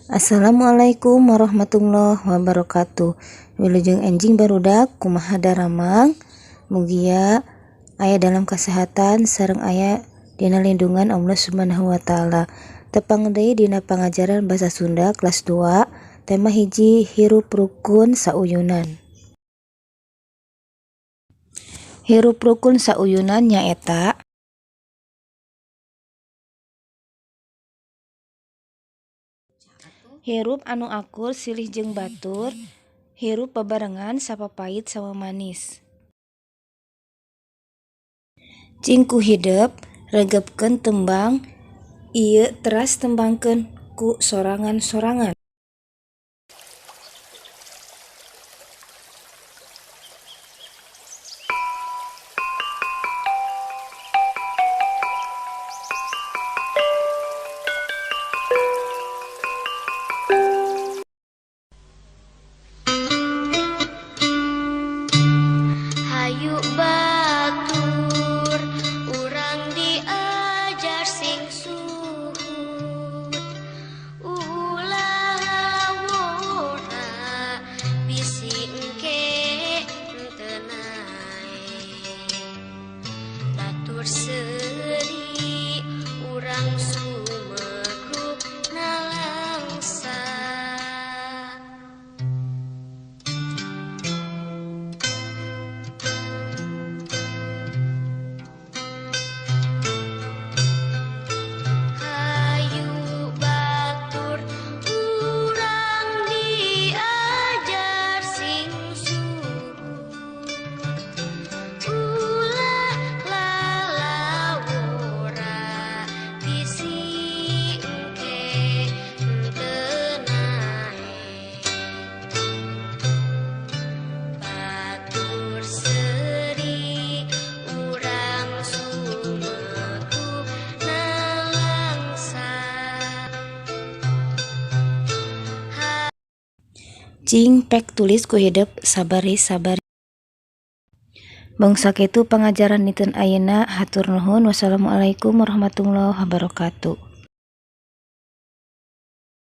Assalamualaikum warahmatullahi wabarakatuh. Wilujeng enjing barudak, kumaha daramang? Mugia aya dalam kesehatan sareng aya dina lindungan Allah Subhanahu wa taala. Tepang deui dina pangajaran basa Sunda kelas 2, tema hiji, hirup rukun sauyunan. Hirup rukun sauyunan nyaeta hirup anu akur silih jeung batur, hirup babarengan sapapait samamanis. Cing ku hidep regepkeun tembang ieu teras tembangkeun ku sorangan-sorangan. Hayu batur urang diajar sing suhut, ulah lalawora bisi engke teu naek. Batur seuri urang sumegrup nalangsa. Hayu batur urang diajar sing suhut, ulah lalawora bisi engke teu naek. Batur seuri urang sumegrup nalangsa. Cing pek tulis ku hidep sabari-sabari. Mung sakitu pangajaran dinten ayeuna, hatur nuhun, wassalamualaikum warahmatullahi wabarakatuh.